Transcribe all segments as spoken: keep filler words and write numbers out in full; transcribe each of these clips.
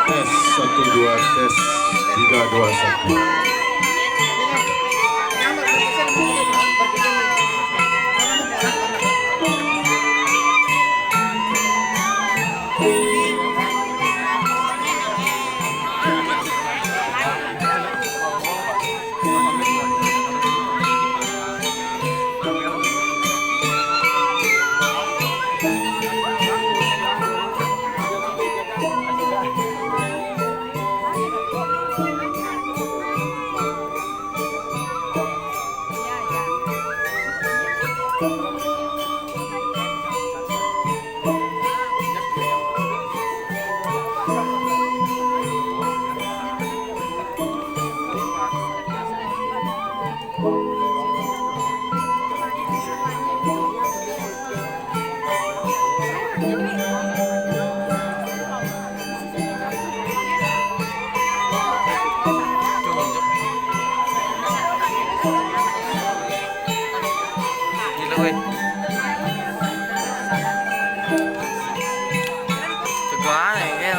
Tes satu dua, tes tiga dua satu. Gila, weh. Tegane, ya.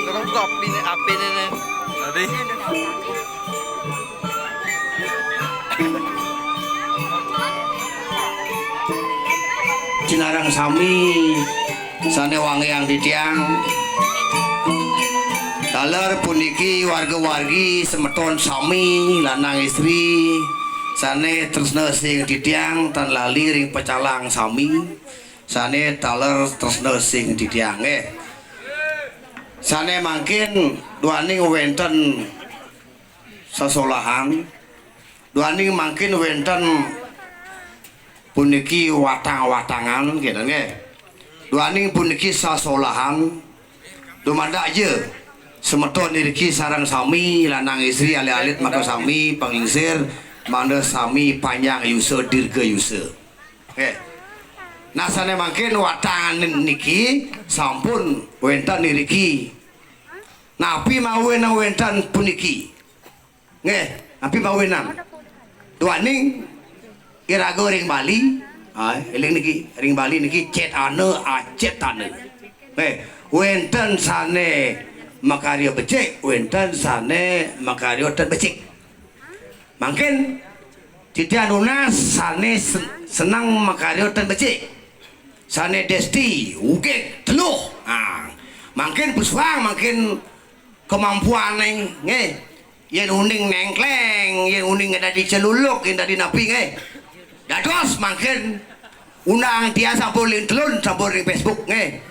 Terus kopi nih, api nih, nih. Tadi. Sinareng sami sane wangiang titiang. Taler puniki warga-wargi semeton sami lanang istri sane tresna sing titiang tan lali ring pecalang sami sane taler tresna sing titiang nggih. Sane mangkin duaning wenten sesolahan, duaning mangkin wenten puniki watang-watangan, gitu nggih. Duaning puniki sasolahan, dumadak ja semeton iriki sareng sami, lanang istri, alit-alit maka sami, panglingsir, mangda sami panjang yusa, dirga yusa. Nggih. Nah, sane mangkin watangan niki sampun wenten iriki. Napi mawinan wenten puniki? Nggih, napi mawinan? Duaning iraga ring Bali, ah, eling niki, ring Bali niki cetana acetana. Nggih, wenten sane makarya becik, wenten sane makarya tan becik. Mangkin titiang nunas sane sen-, seneng makarya tan becik. Sane desti, ugig, teluh. Ah, mangkin pesuang, mangkin kemampuane, nggih. Yen uning nengkleng, yen uning dadi celuluk, yen dadi napi, nggih. Dados mangkin undang tiang sampun ling telun, sampun ring Facebook, nggih.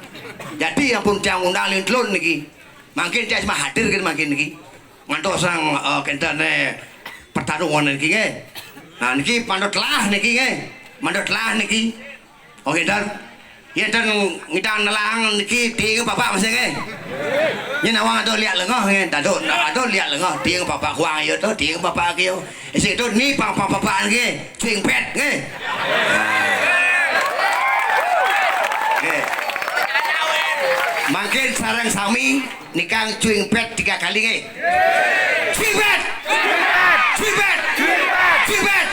Jadi ampun tiang undang ling telun niki. Mangkin tiang cuma hadir kan mangkin niki. Ngantos sang, eh, kenten, eh, pertarungan niki nggih. Nah, niki mandot telah niki nggih. Mandot telah niki. Oh, kenten. Yen ten ngidang nelang niki tiing bapak masih nggih. Nyen awang ado liak lengah nggih. Ado, ado liak lengah tiing bapak kuang ya to, tiing bapak kiyo. Isik tu ni pang, pang, pang, pang, nggih. Cuing pet, nggih. Nggih. Mangkin sareng sami nikang cuing pet tiga kali, nggih. Cuing pet! Cuing pet! Cuing pet!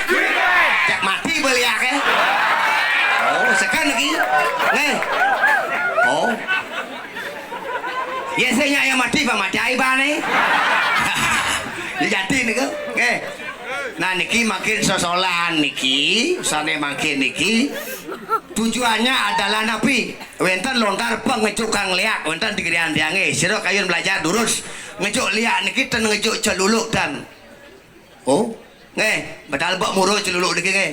Jak mati beliak, eh. Oh, sekan lagi. Nggih. Oh. Ya, saya nyak yang mati, Pak, mati aiban, eh. Dijati niku. Nggih. Nah, niki mangkin sosolan niki, sane mangkin niki tujuannya adalah napi? Wenten lontar pengecukan liak, wenten di grian tiange. Sira kayun belajar durus. Ngecuk liak niki ten ngecuk celuluk dan. Oh, nggih, padahal bak muro celuluk niki nggih.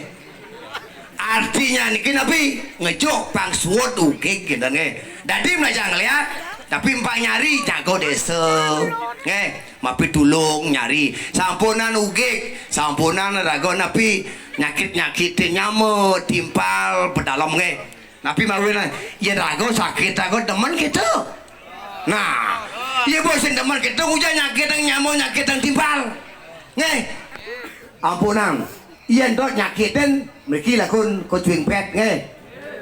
Artinya niki napi? Ngecuk pang suwut ugig ngenten nggih. Dadi mlajah ngeliat, tapi empang nyari jago desa. Nggih, mapi tulung nyari. Sampunan ugig, sampunan raga napi nyakit-nyakitin nyama, timpal, pedalem nggih. Napi mawinan yen raga sakit raga demen kita. Nah, yen bos sing demen kita ujar nyakit nyama nyakit timpal. Nggih. Ampunang. Yen dot nyakitin mriki lakun ko cuing pet nggih.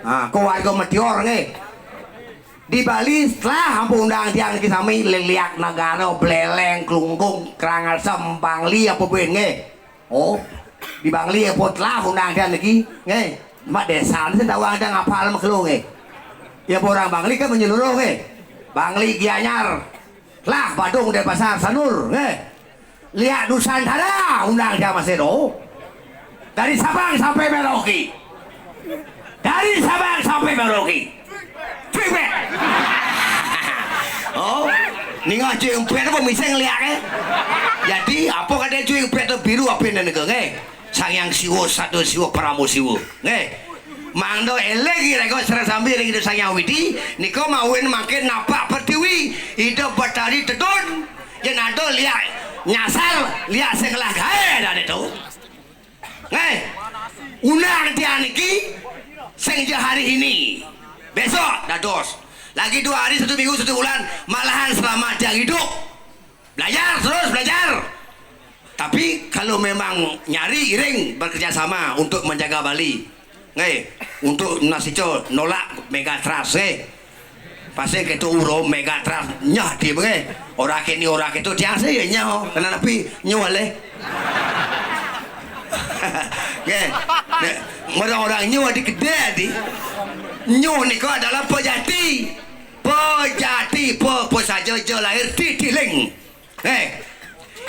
Ah, ko warga Metior nggih. Di Bali setelah ampun undang tiang niki sami leliak negara, beleleng, klungkung, kerang asem, bangli apa buin nggih. Oh, di Bangli apa telah undang tiang niki nggih. Mak desa ni sing tawang tiang apal mekelo nggih. Ya orang Bangli kan menyeluruh nggih. Bangli Gianyar. Lah Badung Denpasar Sanur nggih. Liak Nusantara undang dia masih tu. Dari Sabang sampai Merauke. Dari Sabang sampai Merauke. Cuing pet. Oh, ningah cuing pet apa miseng liak eh? Jadi apa kata cuing pet tu biru apa ni nengah eh? Sang Yang Siwa satu Siwa Paramo Siwa. Nggih. Mangda eling ira sareng sami ring Ida Sang Hyang Widi, nika mawin mangkin napak pertiwi, Ida Betari tedun, yen ada liak nyasar, liak sing ngelah gae dane to. Nggih. Undang tiang niki sing je hari ini. Besok dados. Lagi dua hari, satu minggu, satu bulan, malahan selama tiang hidup. Belajar terus, belajar. Tapi kalau memang nyari iring bekerja sama untuk menjaga Bali. Nggih, untuk nasico nolak mega trust nggih. Pasal kita uro mega trust nyah di nggih. Ora kini ora kita tiang saya nyah kena napi nyual eh. Nggih. Nek orang-orang nyual di kedai di. Nyual ni kau adalah pejati. Pejati pe, pe saja je lahir di Tiling. Eh,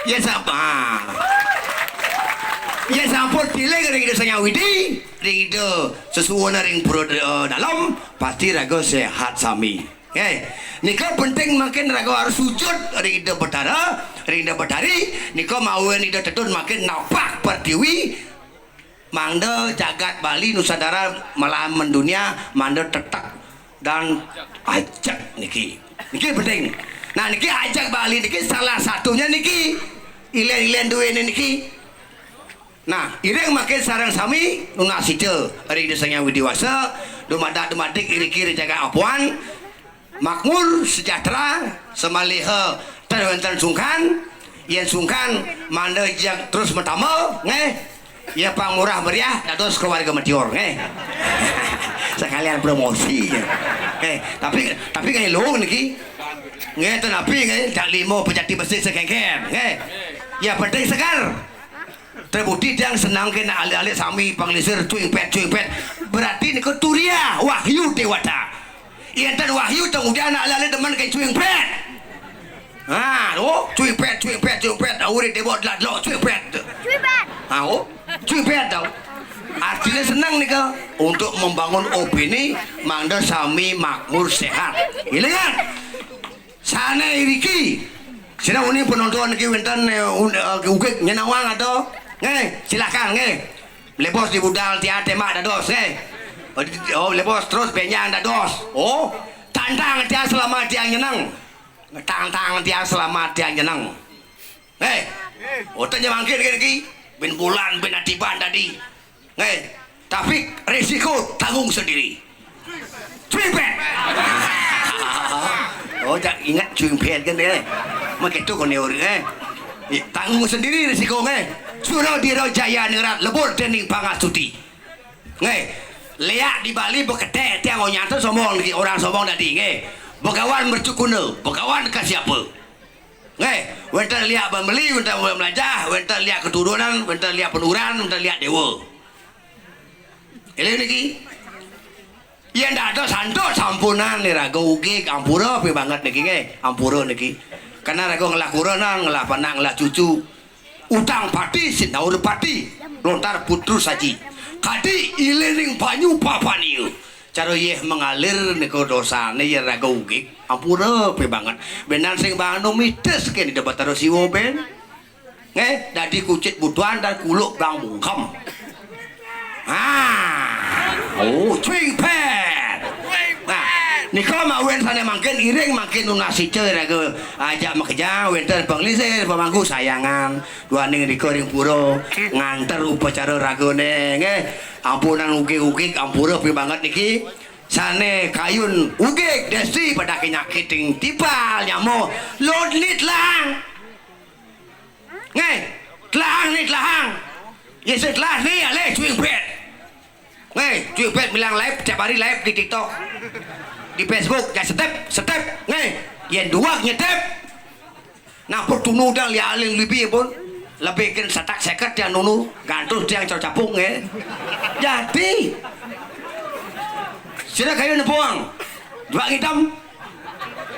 ya sapa? Ya sampun Tiling ring Ida Sang Hyang Widi, ring Ida sesuwuna ring pura eh, dalam, pasti raga sehat sami. Eh, nika penting mangkin raga harus sujud ring Ida Betara, ring Ida Betari, nika mawin Ida tedun mangkin napak pertiwi, mangda jagat Bali Nusantara malahan mendunia mangda tetek dan ajeg niki. Niki penting. Nah, niki ajeg Bali niki salah satunya niki. Ilen-ilen duene niki. Nah, iring mangkin sareng sami nunas sida ring Ida Sang Hyang Widi Wasa, dumadak-dumadik iriki ring jagat Apuan, makmur, sejahtera, samaliha ten wenten sungkan, yen sungkan mangda jeg terus matambah, nggih. Yen pang murah meriah dados keluarga Metior, nggih. Sekalian promosi. Nggih, tapi tapi nggih lho niki. Nggih, ten napi nggih, jak lima pejati besi sekengken, nggih. Ya penting segar. Terbukti tiang senang kena alit-alit sami panglingsir cuing pet, cuing pet. Berarti niku turiah wahyu dewata. Yen ten wahyu teng udian alit-alit demen ke cuing pet. Ha, tu, cuing pet, cuing pet, cuing pet. Awuri dewa delak delok cuing pet. Cuing pet. Ha, oh, cuing pet tau. Artinya senang nika untuk membangun opini mangda sami makmur sehat. Ilingan. Sane iriki. Sira uning penonton iki wenten eh, un, eh, ugik nyenawang atau nggih, silakan nggih. Lebos di budal tiang tembak dados nggih. Oh, lebos terus benjang dados. Oh, tantang tiang selama tiang nyeneng. Tang-tang tiang selamat, tiang nyeneng. Hei, otaknya mangkin kene iki. Bin bulan, bin atiban tadi. Hei, tapi risiko tanggung sendiri. Cuimpet. Oh, jak ingat cuimpet kan, eh. Mak itu kon, eh. Tanggung sendiri risiko, eh. Suradira jaya ningrat lebur dening pangasuti. Nggih. Liak di Bali beketek tiang onyata sombong lagi, orang sombong tadi, nggih. Begawan mercukuna, begawan ke siapa? Nggih, wenten liak bembeli, wenten melajah, wenten liak keturunan, wenten liak penurunan, wenten liak dewa. Eling niki. Yen dak ada santun sampunan nih raga ugig, ampura pi banget niki, nggih. Ampura niki. Karena raga ngelah kurenan, ngelah panak, ngelah cucu. Utang pati sinaur pati, lontar putrus aji. Kadi ilining banyu papania. Cara yeh mengalir nika dosane yen raga ugig. Ampura pe banget. Benan sing banu mitis kene de Batara Siwa ben. Nggih, dadi kucit butuhan dan kuluk bang bungkem. Ah. Oh, cuing pet. Nah, nika mawen sane mangkin iring mangkin nunas ica raga ajak makejang wenten panglingsir pamangku sayangan. Duaning rika ring pura nganter upacara ragane, nggih. Ampunang ugig-ugig, ampura pibanget niki. Sane kayun ugig desti padake nyakiting tipal nyama lod ni telang. Nggih, telang ni telang. Ye sing telah ni alih cuing bet. Nggih, cuing bet milang live tiap hari live di TikTok. Di Facebook, ya setep, setep. Nggih, yen duwag nyetep. Napa tunu dang lialing libi pun. Lebih ken satak seket yang nunu, gantung tiang cau capung, nggih. Jadi. Sira kayu nepuang. Dua ngitam.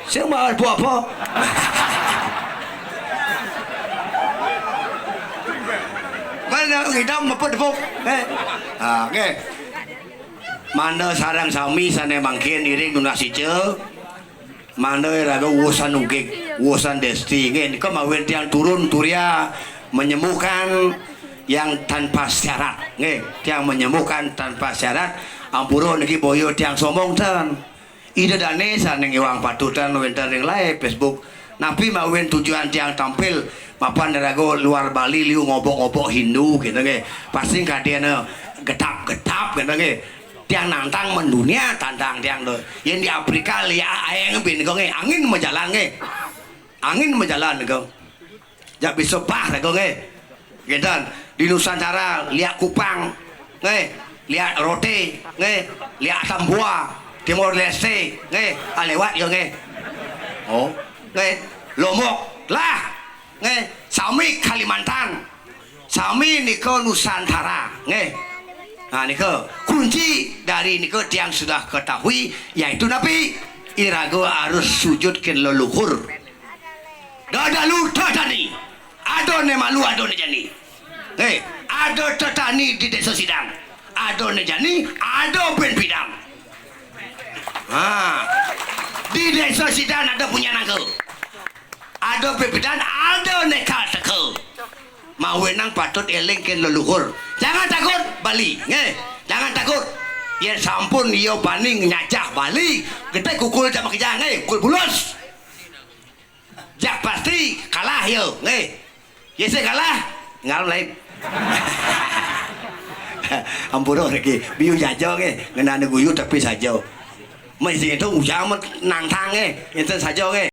Sing mau apa-apa. Mana ngitam apa tepuk? Eh. Ah, nggih. Manda sareng sami sane mangkin iring nunas ica. Manda raga wusan ugig, wusan desti. Nggih, nika mawen tiang turun turia menyembuhkan yang tanpa syarat. Nggih, tiang menyembuhkan tanpa syarat. Ampura niki boya tiang sombong ten. Ida dane sane ngiwang patutan wenten ring live Facebook. Napi mawen tujuan tiang tampil mapan raga luar Bali liu ngobok-ngobok Hindu gitu nggih. Pasti kadene getap-getap gitu nggih. Tiang nantang mendunia, tantang tiang tu. Yen di Afrika liak aeng bin ko nggih, angin majalan nggih. Angin majalan ko. Jak bisa bah ko nggih. Gitu. Di Nusantara liak Kupang nggih, liak Rote nggih, liak Tambua, Timor Leste nggih, ah, lewat yo nggih. Oh, nggih. Lombok lah nggih, sami Kalimantan. Sami nika Nusantara, nggih. Nah, nika kunci dari nika tiang sudah ketahui, yaitu napi? Iraga harus sujud ke leluhur. Dada lu tetani. Ada ne malu, ada ne jani. Nggih, ada tetani di desa Sidang. Ada ne jani, ada ben bidang. Ha. Di desa Sidang ada punya nangka. Ada ben bidang, ada ne kal teka. Mawenang patut eling ken leluhur. Jangan takut, Bali, nggih. Jangan takut. Yen sampun iya bani nyajah Bali, gede kukul jam kerja, nggih, kukul bulus. Jak pasti kalah yo, nggih. Yen sing kalah, ngalem lain. Ampura niki, biu saja nggih, ngenane guyu tapi saja. Mesti itu ujang nantang nggih, enten saja nggih.